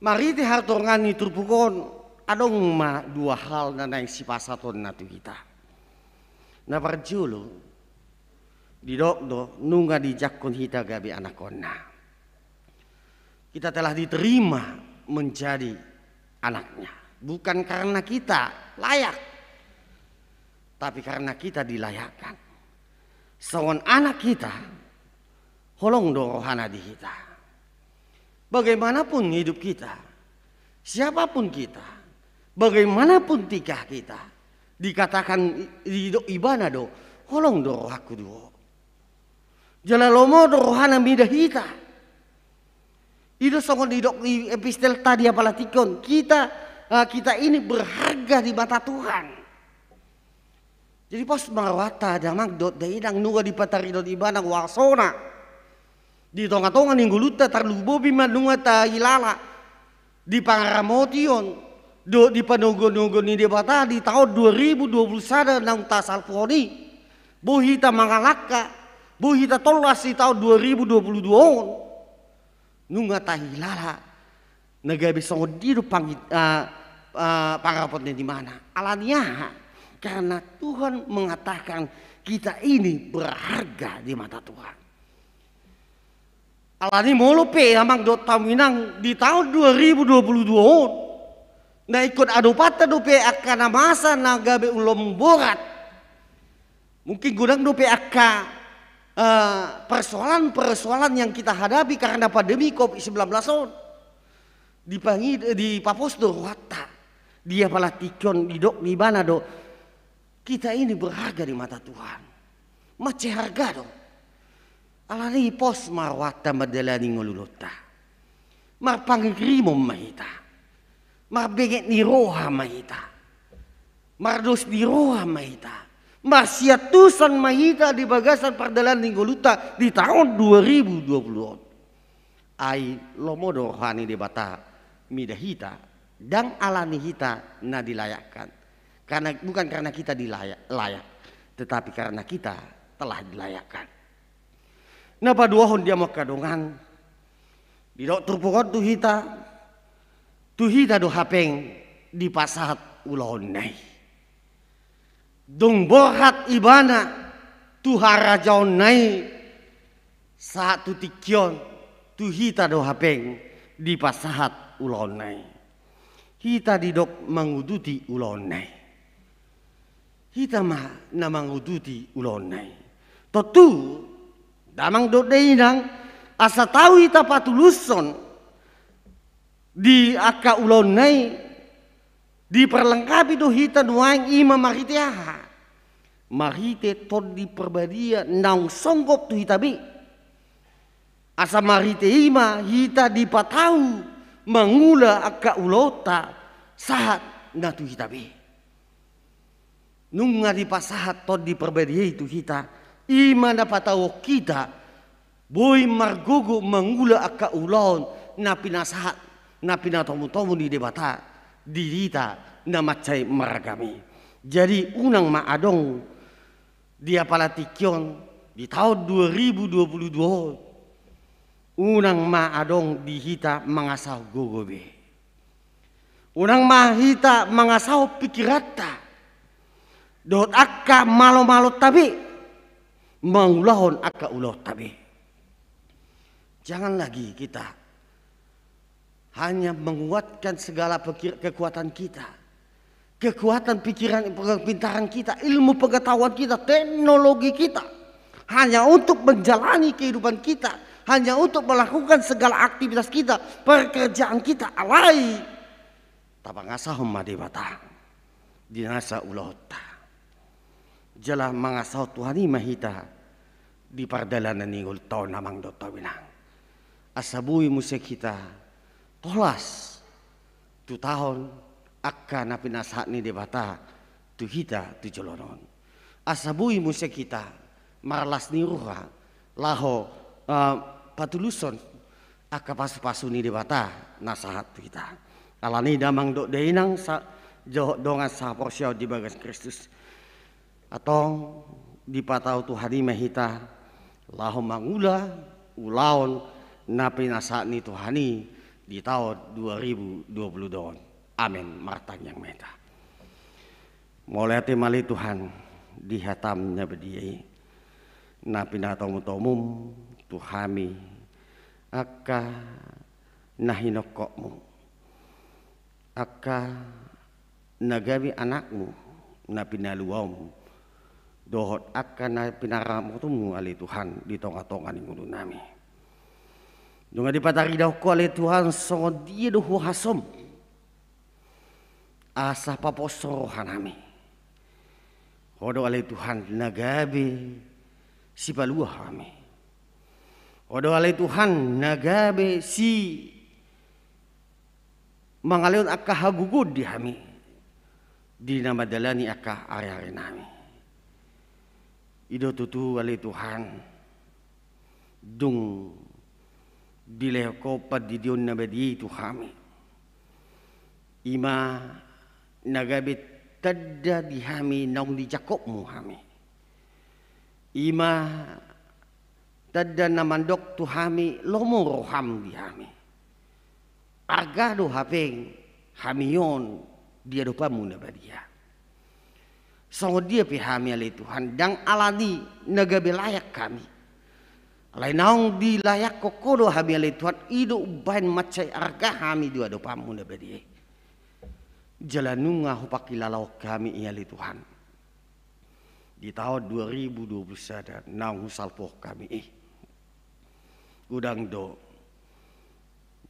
Marhite hatorangan ni turpuk on, adong ma dua hal na naeng sipasahatonna tu hita. Na parjolo, didok do nunga dijangkon hita gabe anakonna. Kita telah diterima menjadi anaknya, bukan karena kita layak, tapi karena kita dilayakkan. Songon anak hita, holong do rohana di hita. Bagaimanapun hidup kita, siapapun kita, bagaimanapun tingkah kita, dikatakan i-, didok ibana do, holong do rohangku di ho. Jala lomo do rohana mida hita. I do songon didok di epistelta di apala tingki on, kita, eh, kita ini berharga di mata Tuhan. Jadi pos ma rohanta damang dohot dainang nunga dipataridot ibana huasona di tonga-tonga ni ngolunta, tarlumobi ma nunga tahilala di pangaramotion dohot di panogunoguon ni Debata di taon dua ribu dua puluh sada naung tasalpuhon i. Boi hita mangalangka, boi hita tolhas di taon dua ribu dua puluh dua on. Nunga tahilala na gabe songon dia do pangit-, ah, ah, pangarapotna di ibana. Alani aha? Karena Tuhan mengatakan kita ini berharga di mata Tuhan. Alani molo pe amang dohot hamu inang di taon dua ribu dua puluh dua on, na ingkon adopanta dope angka na masa na gabe ulos borat. Mungkin godang dope angka, eh, persoalan-persoalan yang kita hadapi karena pandemi covid sembilan belas on. Dipangid-, dipapos do rohanta. Di apala tingki on didok di ibana do, kita ini berharga di mata Tuhan. Mansai harga do. Alani pos ma rohanta mandalani ngolunta. Marpangirimon ma hita. Marbenget ni roha ma hita. Mardos ni roha ma hita. Marsiantusan ma hita di bagasan pardalanan ni ngolunta di taon dua ribu dua puluh on. Ai lomo do roha ni Debata mida hita, ndang alani hita na dilayakkan. Karena, bukan karena kita dilayak, layak, tetapi karena kita telah dilayakkan. Na paduahon di hamu angka dongan, didok turpuk on tu hita, tu hita do hape dipasahat ulaonna i. Dung borhat ibana tu harajaonna i, sahat tu tingki on, tu hita do hape dipasahat ulaonna i. Hita didok manguduti ulaonna i. Hita ma na manguduti ulaonna i. Tontu, damang dohot dainang, asa tau hita patulushon di angka ulaonna i, diperlengkapi do hita nuaeng, i ma marhite aha? Marhite Tondi Parbadia naung songgop tu hita be. Asa marhite i ma hita dipatau mangula angka ulaonta sahat na tu hita be. Nunga dipasahat Tondi Parbadia i tu hita, i ma na patauhon hita boi margogo mangula angka ulaon na pinasahat, na pinatomutomu ni Debata di hita na mansai maragama i. Jadi unang ma adong di apala tingki on di taon dua ribu dua puluh dua on, unang ma adong di hita mangasahon gogo be. Unang ma hita mangasahon pikiranta dohot angka malomalonta be mangulahon angka ulaonta be. Jangan lagi kita hanya menguatkan segala pikir-, kekuatan kita, kekuatan pikiran, kepintaran kita, ilmu pengetahuan kita, teknologi kita, hanya untuk menjalani kehidupan kita, hanya untuk melakukan segala aktivitas kita, pekerjaan kita, alai tapangasahon ma Debata di nasa ulaonta. Jala mangasahon Tuhan i ma hita di pardalanan ni ngolunta on, amang dohot hamu inang. Asa boi muse hita tolhas tutahon angka na pinasahat ni Debata tu hita tu joloan on. Asa boi muse hita marlas ni roha laho, eh, patulushon angka pasupasu ni Debata na sahat tu hita. Alani i damang dohot dainang sa-, jo-, dongan sahaporseaon di bagas Kristus. Antong dipatau Tuhan i ma hita laho mangula ulaon na pinasahat ni Tuhan i di taon dua ribu dua puluh dua on. Amen. Martangiang ma hita. Mauliate ma ale Tuhan di hataM na badia i, na pinatomutomuM tu hami angka na hinongkokMu, angka na gabe anakMu na pinaluaonMu, dohot angka na pinaramotonMu ale Tuhan di tongatonga ni ngolunami. Nunga dipataridahon Ho ale Tuhan songon dia do huasaM asa paposo rohanami. Ho do ale Tuhan na gabe sipalua hami. Ho do ale Tuhan na gabe si mangalehon angka hagogoon di hami di na mandalani angka ariarinami. I do tutu ale Tuhan, dung dilehon Ho pandidion na badia i tu hami, i ma na gabe tanda di hami naung dijangkopMu hami. I ma tanda na mandok tu hami lomo rohaM di hami. Arga do hape hami on di adopanMu na badia. Songon dia pe hami ale Tuhan, ndang alani na gabe layak hami. Alai naung dilayakkon Ho do hami ale Tuhan, i do umbahen mansai arga hami di adopanMu na badia i. Jala nunga hupangkilalaon hami i ale Tuhan. Di taon dua ribu dua puluh sada naung husalpu hami i, godang do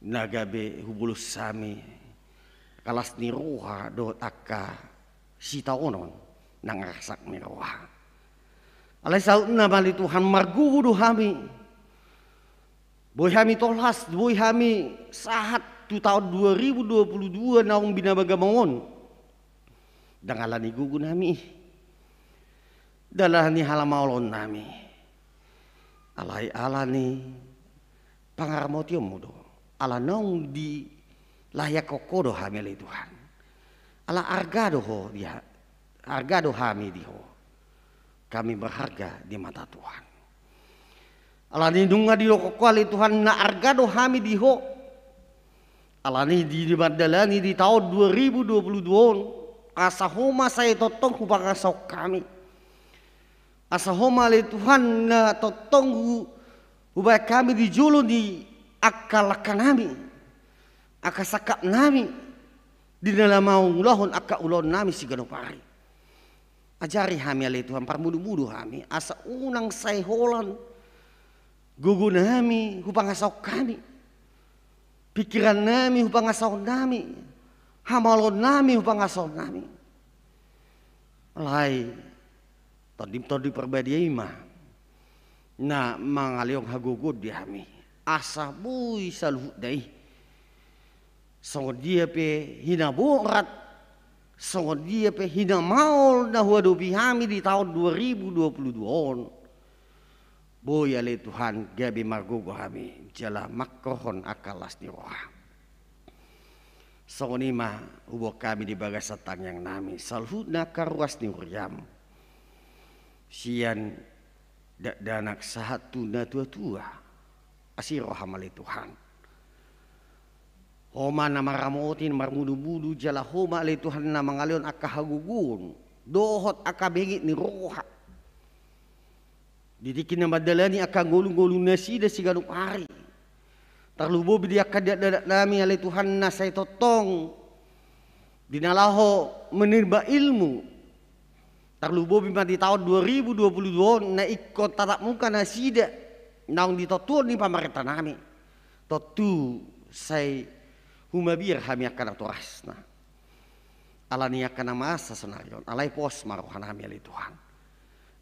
na gabe hubolus hami angka las ni roha dohot angka sitaonon nang arsak ni roha. Alai sautna ma ale Tuhan, margogo do hami. Boi hami tolhas, boi hami sahat tu taon dua ribu dua puluh dua naung binabagamon on. Ndang alani gogonami i, ndang alani halamaolonnami, alai alani pangaramotionMu do. Ala naung dilayakkon Ho do hami ale Tuhan. Ala arga do Ho di ha-, arga do hami di Ho. Hami berharga di mata Tuhan. Alani nunga didok Ho ale Tuhan na arga do hami di Ho. Alani di, di mandalani di taon dua ribu dua puluh dua on, asa Ho ma sai tongtong hupangasahon hami. Asa Ho ma ale Tuhan na tongtong hu-, hubaen hami di jolo ni angka langkanami, angka sangkapnami, di na laho mangulahon angka ulaonnami siganup ari. Ajari hami ale Tuhan, parmudubudu hami, asa unang sai holan gogonami hupangasahon hami, pingkirannami hupangasahon hami, hamaolonnami hupangasahon hami. Alai TondiM Tondi Parbadia i ma na mangalehon hagogoon di hami, asa boi saluhutna i, songon dia pe hinaborat, songon dia pe hinamaol na huadopi hami di taon dua ribu dua puluh dua on, boi ale Tuhan gabe margogo hami jala mangkorhon angka las ni roha. Songon i ma huboan hami di bagasan tangiangnami, saluhutna angka ruas ni huriaM, sian dakdanak sahat tu natuatua. Asi rohaM ale Tuhan. Ho ma na maramoti, na marmudubudu, jala Ho ma ale Tuhan na mangalehon angka hagogoon dohot angka benget ni roha di tingki na mandalani angka ngolungolunasida siganup ari. Tarlumobi di angka dakdanaknami ale Tuhan na sai tongtong di na laho menimba ilmu. Tarlumobi ma di taon dua ribu dua puluh dua on na ingkon tatap muka nasida naung di tontuon ni pamarentanami. Tontu sai humabiar hami angka natorasna. Alani angka na masa sonari on, alai pos ma rohanami ale Tuhan.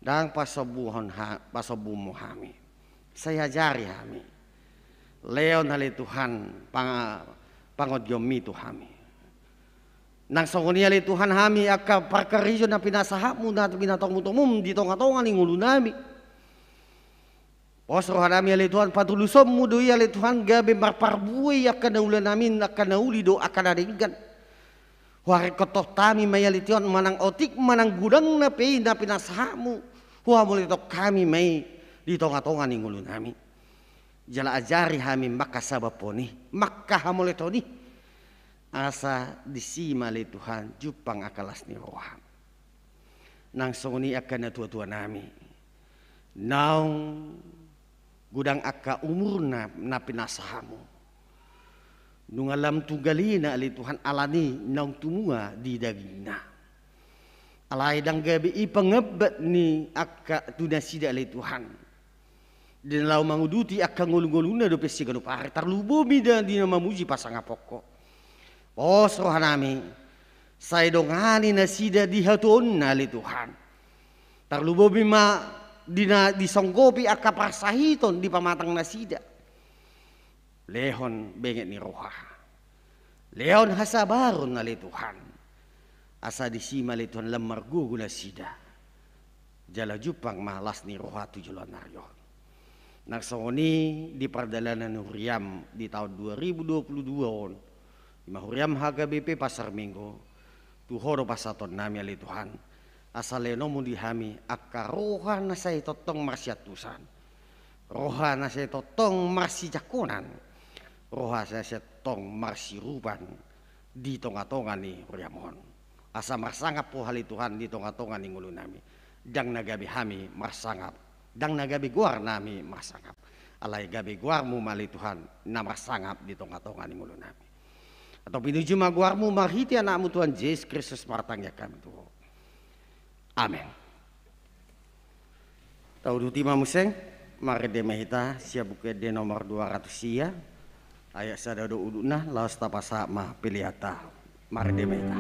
Ndang pasombuhon ha-, pasombuhon Ho hami. Sai ajari hami. Lehon ale Tuhan panga-, pangonjomMi tu hami. Nang songon i ale Tuhan hami angka parkarejo na pinasahatMu, na pinatomutomuM di tongatonga ni ngolunami. Pos rohanami ale Tuhan, patulusonMu do i ale Tuhan gabe marparbue i angka na ulanami, angka na uli dohot angka na denggan. Huarengkon tohonami ma i ale Tuhan manang otik manang godangna pe i na pinasahatMu, huhamauliatehon hami ma i di tongatonga ni ngolunami. Jala ajari hami mangkasabapon i, mangkahamolethon i, asa disi ma ale Tuhan jumpang angka las ni roham. Nang songon i angka natuatuanami, naung godang angka umurna na pinasa hamu, nunga lam tunggal i na ale Tuhan, alani naung tumua di dagingna. Alai ndang gabe i pangambat ni angka tu nasida ale Tuhan, di na laho manguduti angka ngolungoluna dope siganup ari, tarlumobi da di na mamuji pasangapon Ho. Pos rohanami, sai dongani nasida di hatuaonna ale Tuhan. Tarlumobi ma di na disonggopi angka parsahiton di pamatang nasida. Lehon benget ni roha, lehon hasabaron ale Tuhan, asa disi ma ale Tuhan lam margogo nasida, jala jumpang ma las ni roha tu joloan ari on. Nang songon i di pardalanan huriam di taon dua ribu dua puluh dua on, ima huriam H K B P Pasar Minggu, tu Ho do pasahatonnami ale Tuhan, asa lehonon di hami angka roha na sai tongtong marsiantusan, roha na sai tongtong marsijangkonan, roha na sai tongtong marsiurupan di tongatonga ni huriam on. Asa marsangap Ho ale Tuhan di tongatonga ni ngolunami. Ndang na gabe hami marsangap, ndang na gabe goarnami marsangap, alai gabe goarmu ma ale Tuhan na marsangap di tongatonga ni ngolunami. Antong pinuji ma goarmu marhite Anakmu Tuhan Jesus Kristus martangiang hami tu Ho. Amen. Tauduti ma muse, marende ma hita sian Buku Ende nomor dua ratus sia, ayat sada dohot udutna, laos tapasahat ma peleanta. Marende ma hita.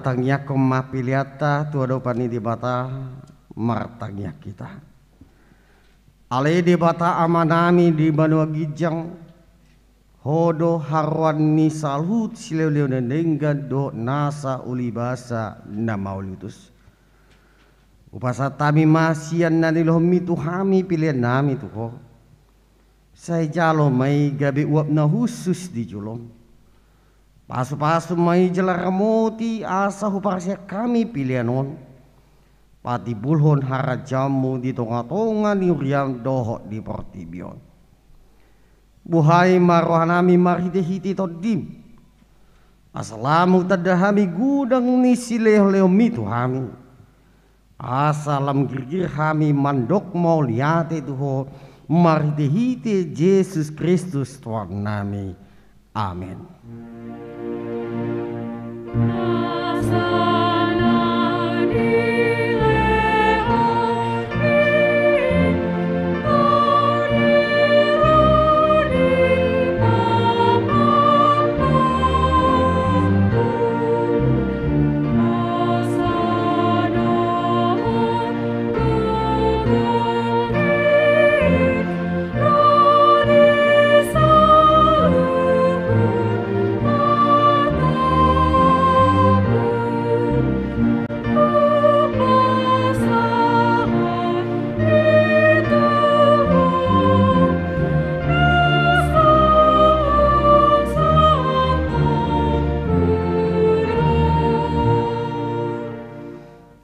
Tangiangkon ma peleanta tu adopan ni Debata. Martangiang hita. Ale Debata Amanami di banua ginjang, Ho do haroroan ni saluhut silehonlehon na denggan dohot nasa ulibasa na mauliutus. Hupasahat hami ma sian na nilehonMi tu hami peleannami tu Ho. Sai jalo ma i gabe uap na hushus di jolom. Pasupasu ma i jala ramoti asa huparsiat hami pelean on patimbulhon harajaonMu di tongatonga ni huriaM dohot di portibi on. Buhai ma rohanami marhitehite TondiM, asa lam hutanda hami godang ni silehonlehonMi tu hami, asa lam girgir hami mandok mauliate tu Ho marhitehite Jesus Kristus Tuhannami. Amen.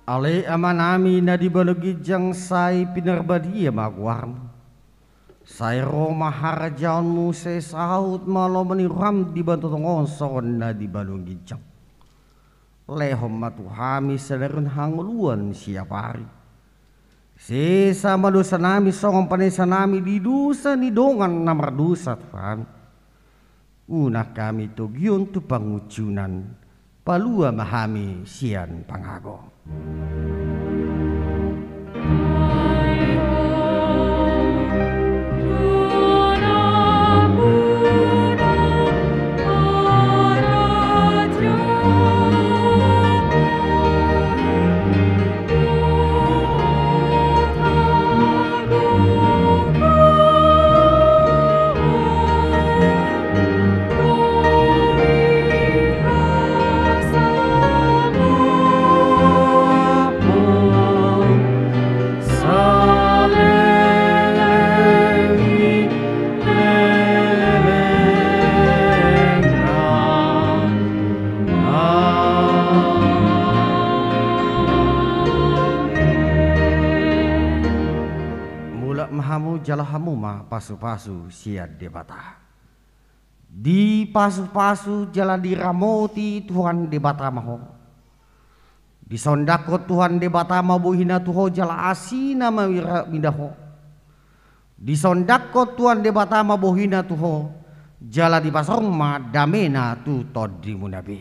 Ale Amanami na di banua ginjang, sai pinarbadia ma goarMu. Sai ro ma harajaonMu, sai saut ma lomo ni rohaM di banua tonga on songon na di banua ginjang. Lehon ma tu hami sadari on hangoluan siapari. Sesa ma dosanami songon panesanami di dosa ni dongan na mardosa tu hami. Unang hami togihon tu pangunjunan, palua ma hami sian pangago. Mulak ma hamu jala hamu ma pasupasu sian Debata. Dipasupasu jala diramoti Tuhan Debata ma ho. Disondangkon Tuhan Debata ma bohiNa tu ho jala asiNa ma mida ho. Disondangkon Tuhan Debata ma bohiNa tu ho, jala dipasaor ma dameNa tu tondimuna be.